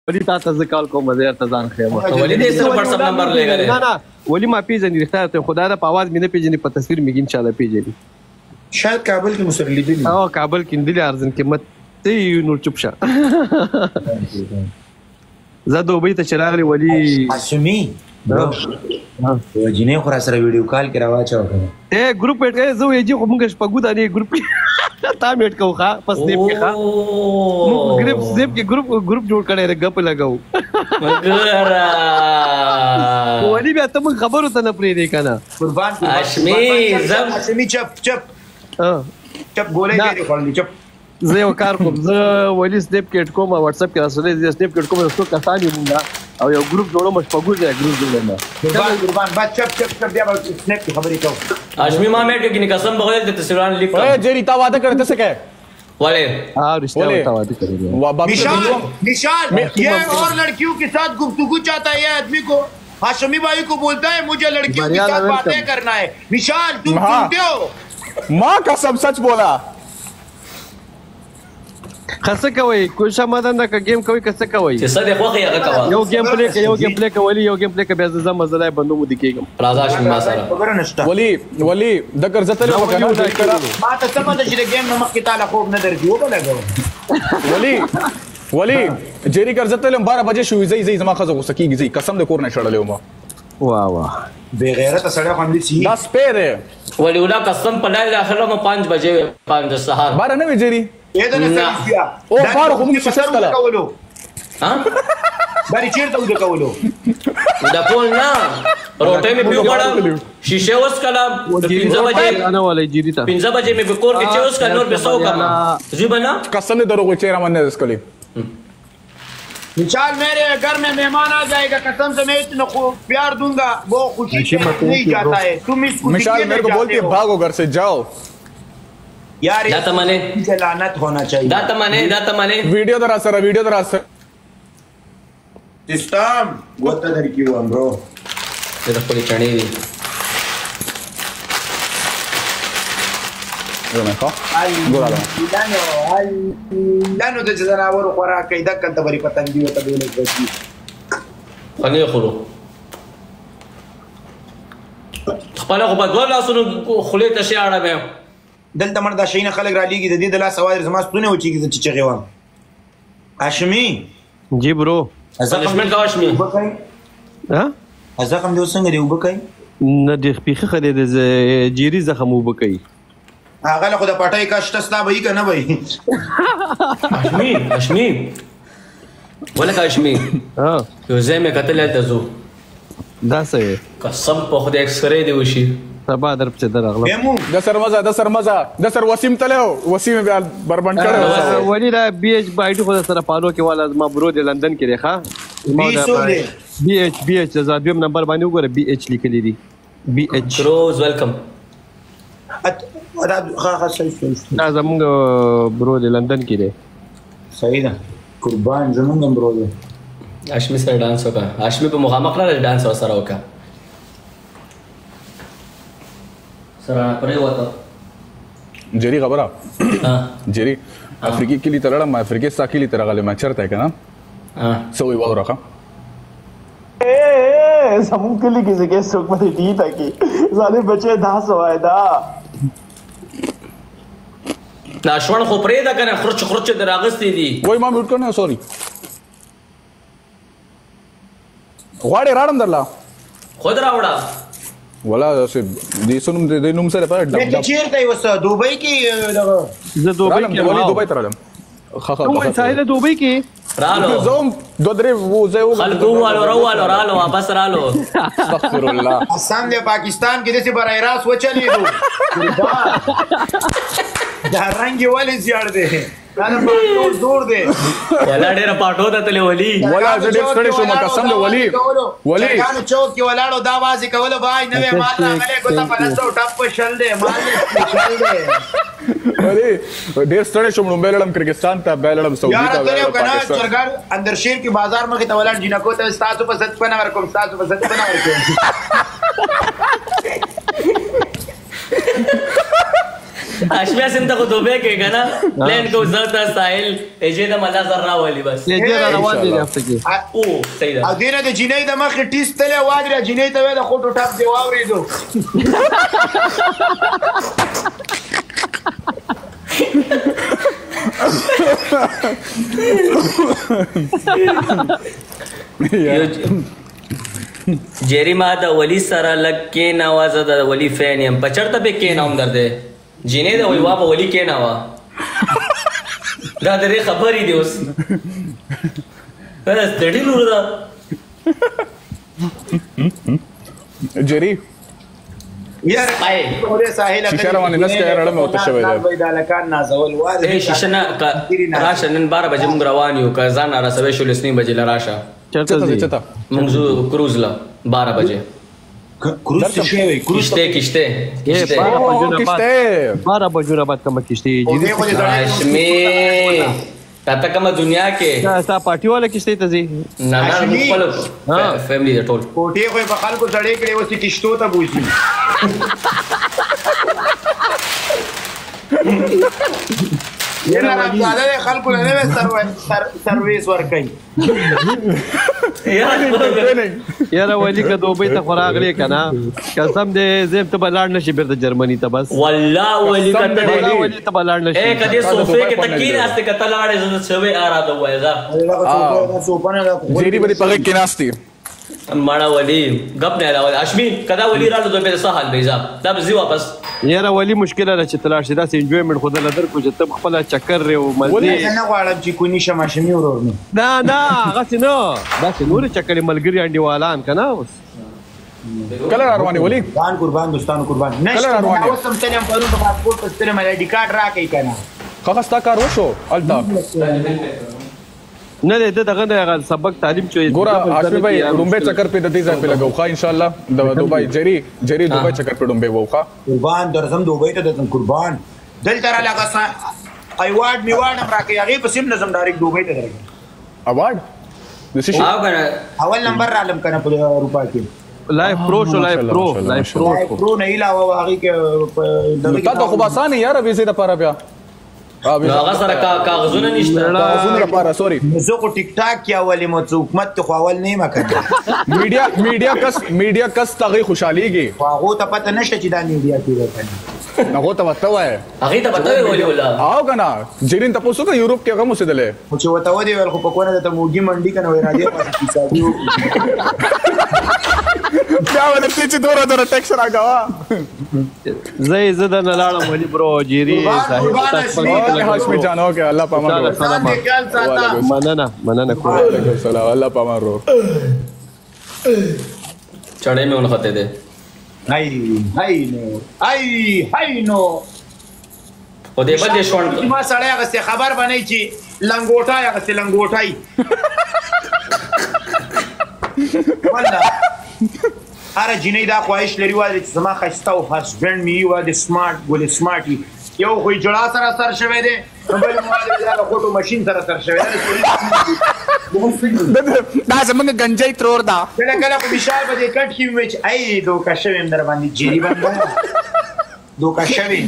ولی تا ته زه کال کوم، زه ته ځان ښیم. ولي دې سره WhatsApp number لګلې؟ نه نه، ولی ما پیژنې، رښتیا ته خدای په اواز مې نه پیژنې، په تصویر مې ان شاء الله پیژنې. شاید کابل کې مو سره لیدلي. او کابل کې لیدلي، ارزن قیمت ته نور چوپ شه. زه دوبۍ ته چې راغلی ولی هاشمي یوه جینۍ خو راسره ویډیو کال کې راواچوه که نه. ای ګروپ اډ کړی، زه وایي خو مونږ شپږو دانې ګروپ تا مې اډ کوو. ښه، په سنیپ کې، ښه مونږ ګروپ سنیپ کې ګروپ جوړ کړی دی، ګپ لګاو. ګوره ولي بیا ته مونږ خبرو ته نه پرېږدې که نه؟ قربان هاشمي، هاشمي چپ چپ چپ، ګولۍ دې خوړلې، چپ. زه یو کار کوم، زه ولي سنیپ کې اډ کوم، واتس اپ کې راسره زه سنیپ کې اډ کوم. څو کسان یو مونږ او یو ګروپ جوړوم، شپږو ځای ګروپ جوړوم. قربان قربان، بس چپ چپ چپ، بیا به سنیپ کې خبرې کوو. هاشمي ما مې کې قسم بغیر د تصویران لیک. اے جری، تا واده کړی، ته څه کوې؟ ولې؟ ها رښتیا، تا واده کړی. مشال مشال، یہ اور لڑکیوں کے ساتھ گفتگو چاہتا ہے یہ آدمی کو، ہاشمی بھائی کو بولتا ہے مجھے لڑکیوں کے ساتھ باتیں کرنا ہے۔ مشال تم سنتے ہو؟ ماں قسم سچ بولا۔ خاصه کوي کوشه مدن دا ګیم کوي که څه کوي؟ چې څه دې خوښ یې هغه کوه. یو ګیم پلی کوي، یو ګیم پلی کوي، یو ګیم پلی کوي، بیا زه ځم، زه بندو مو دي کېږم. راځه شم ما سره. خبره نشته. ولی ولی د ګرځته له وکنه کرا، ما ته سمه ده چې د ګیم نه مخکې تاله خوب نه درځي، وبلګو. ولی ولی جری ګرځته له 12 بجې شو، زی زی زما خزه غوسه کیږي، زی قسم د کور نه شړلې ومه. وا وا، بے غیرت سړی خو همدې سي دا سپی دی. ولی ولا قسم په لا اله الا الله، 5 بجې، 5 سهار 12 نه وی جری؟ او بار خو موږ شیشه کله کولو؟ ها بari چیرته ود کولو؟ دا کول نه، روټه مې پیو کړم، شیشه اوس کله 5 بجې نه ولې جری ته 5 بجې مې په کور کې چې اوس کله نور به سو کما زیبنا. قسم دې دروغ چې را منه اسکلی۔ مشال میرے گھر میں مہمان آ جائے گا، قسم سے میں اتنا پیار دوں گا، وہ خوشی سے نہیں جاتا ہے۔ تم اس کو مشال میرے کو بولتی ہے بھاگو گھر سے جاؤ۔ یار دا ته معنی لعنت ہونا چاہیے۔ دا ته معنی، دا ته معنی۔ ویډیو درا سره، ویډیو درا سره۔ سیستم وته در کیو برو، دا خپل چڼې دي۔ لانو د ځناورو خوراک کوي، دکل ته بری پتنګ دی ته بولې کوي۔ خنې خورو خپل خو په دوه لاسونو خولې ته شي اړه۔ دلته مړ دا شیونه خلک را لیږي، د دې د لاس اواز زما ستونی وچېږي، زه چې چغې وم۔ هاشمي جی برو، پنشمنټ کوه هاشمي۔ ها زخم دې اوس څنګه دی؟ اوبه کوي؟ نه دې بیخي ښه دی، د جیري زخم اوبه کوي۔ هغه له خو د پټۍ کش شته، ستا به یي که نه به یي؟ هاشمي هاشمي ولکه هاشمي، یو ځای مې کتلی، هلته ځو۔ دا څه وې؟ قسم په خدای اکسرې دې وشي۔ سبا در پسې درغلم۔ د سر مزه، د سر مزه، د سر وسیم تلو، وسیم بیا بربند کړو۔ ولی دا بی ایچ بایډ خو سره پالو کې والا زما برو دی، لندن کې دی۔ ښا بی ایچ، بی ایچ زما دویم نمبر باندې وګوره، بی ایچ لیکلی دی، بی ایچ۔ کروز ویلکم۔ دا ښه ښه صحیح صحیح، دا زمونږ برو دی، لندن کې دی۔ صحیح ده، قربان، زمونږ هم برو دی۔ هاشمي سره ډانس وکړه، هاشمي په مخامخ نه ډانس ورسره وکړه، سره پرې وته۔ جری خبره، جری افریقي کلی ته لاړم، افریقي ستا کلی ته راغلی ما چېرته که نه څه وایي واوره۔ ښه زمونږ کلي کې ځکه څوک به دې تا کې ظالم بچي دا څه وای دا دا شوڼ خو پرېږده که نه، خرچ خرچ دې راغستې دي۔ وای ما میوټ کړه، سوري۔ غواړې راړم درله؟ خود راوړه۔ ولا داسې دې څه نوم دی، د نوم سره په ډب ډب۔ چیرته یې اوس؟ دوبۍ کې؟ دغه زه دوبۍ کې ولې دوبۍ ته راغلم۔ ښه ښه، ساحل دوبۍ کې رالو۔ زه هم دوه درې ځای وګرځېدم۔ خلکو ووالو، راوالو، رالو، واپس رالو۔ استغفر الله۔ قسم دی پاکستان کې داسې برای راست وچلېدو، دا رنګ یې ولې زیړ دی؟ دا د پاټو زور دی۔ ولا ډېره پاټو ته تللی ولي۔ ولا زه ډېر ستړی شوم قسم دی۔ ولي ولي چرګانو چوک کې ولاړو، دا وازې کولو، بای نوی مال راغلی، ګوته په 10 ټپ په 20 دی، مال دی 20 دی۔ ولي ډېر ستړی شوم، لومړی لړم کرغستان ته، بیا لړم سعودي ته، یاره تللی که نه؟ چرګان اندرشیر کې بازار مخې ته ولاړ، جینکو ته ستاسو په ست پنه ورکوم، ستاسو په ست پنه ورکوم۔ هاشمي سم ته خو دوبه کې کنه پلان کو زه ساحل اجه د ملا سره راولي بس اجه را روان دي هفته کې. او صحیح ده. او دینه د جینۍ د مخې ټیس تللی وادره جینۍ ته وایي د خټو ټپ دې واورېدو. جیری ما د ولی سره لږ کېناوه، زه د ولی فین یم. په چېرته پې کېناوم درته؟ جینۍ د وی وا په ولی کېناوه. دا د دې خبرې دي اوس. ستړي لور ده. جیری شیشه روانې نس کې رړه مې ورته شوې ده. شیشه نه راشه، نن 12 بجې موږ روان یو، که ځان رارسوې شو 10 بجې له راشه. چېرته ځې؟ چېرته؟ موږ ځو کروز له 12 بجې. کروز څه شی وي؟ کشته کشته کشته 12 بجو نه بعد کومه کشته؟ هاشمي تا کومه دنیا کې ستا پارټي والا کشته ته ځې؟ نه نه، موږ خپل فیملی ده ټول. کوټې خو یې په خلکو سړې کړې، اوس یې کشتو ته بوځي. یاره حرامزاده دی، خلکو له نوی سرویس ورکوي. یاره ولي که دوبۍ ته خو راغلې که نه، قسم دی زیم ته به لاړ نه شې بېرته جرمني ته. بس والله ولي که ته ولي ته به لاړ نه شې. که دې صوفې کې ته کېناستې، که ته لاړې زه څه وې راته ووایه ځه. جیري به دې په غېږ کې ناست وي. مړه ولي ګپ نه راولي. هاشمي که دا ولي رالو دوبۍ ته څه حال به وي؟ ځه دا به ځي واپس. یاره ولي مشکله ده چې ته لاړ شې، داسې انجویمنټ خو درله درکړو چې ته خپله چکر رې او مزې. زه نه غواړم چې کوني شم هاشمي ورور مې. نه نه هغسې نه، داسې نورې چکرې ملګري انډیوالان که نه. اوس کله را روان یې ولي؟ قربان قربان دوستانو قربان. کله را روان یې؟ اوس هم تلم پرون په پاسپورټ پسې تلم، آی ډي کارت راکړئ که نه. ښه ستا کار وشو هلته؟ نه دی دغه نه هغه سبق تعلیم چې ګوره هاشمي بھائی ړومبی چکر پې د دې ځای پې لګو ښه انشاءالله. د دوبۍ جری جری دوبۍ چکر پې ړومبی وو ښه. قربان درځم دوبۍ ته درځم قربان. دلته راله هغه ایوارډ میوارډ هم راکوي، هغې پسې هم نه ځم، ډایرکټ دوبۍ ته درځم. ایوارډ د څه شي؟ اول نمبر رالم که نه په اروپا کې. لایف پرو شو، لایف پرو، لایف پرو لایف پرو نه علاوه هغې کې. تا ته خو به اسانه یاره ویزې دپاره بیا. نو هغه سره کاغذونه نشته. کاغذونه لپاره سوري. زه خو ټیک ټاک کې اول یم، څه حکومت ته خو اول نه یم که نه. میډیا میډیا کس میډیا کس ته هغې خوشحالېږي. خو هغو ته پته نشته چې دا میډیا کې ده که نه. هغو ته ورته وایه. هغې ته پته وي ولي ولا. او که نه جرین تپوس وکړه یورپ کې هغه هم اوسېدلی. خو چې ورته ودې ویل خو په کونه درته موګي منډي که نه وایي را دې خوا اقتصادي وکړو. بیا به درته چې دومره دومره ټیکس راکوه. زه درنه لاړم ولي برو جیری صاحب. هاشمي جان اوکې الله پامان ورور. مننه مننه. وعلیکم السلام الله پامان ورور. چړې مې ونښتې دی. هاي هاي نو هاي هاي نو. خو دې بل دې شونډ ما سړی اخیستی خبر به نه چې لنګوټای اخیستی لنګوټای. والله هره جینۍ دا خواهش لري وایي چې زما ښایسته او هسبنډ مې وي، وایي سمارټ ګلې سمارټ وي. یو خو یې جړا سره سر شوی دی، بل مو وایي دا د خټو ماشین سره سر شوی دی. دا زمونږ ګنجۍ ترور ده. کله کله خو وشال په دې کټ کې وي چې ای دوکه شوی یم در باندې جیري باندې دوکه شوی.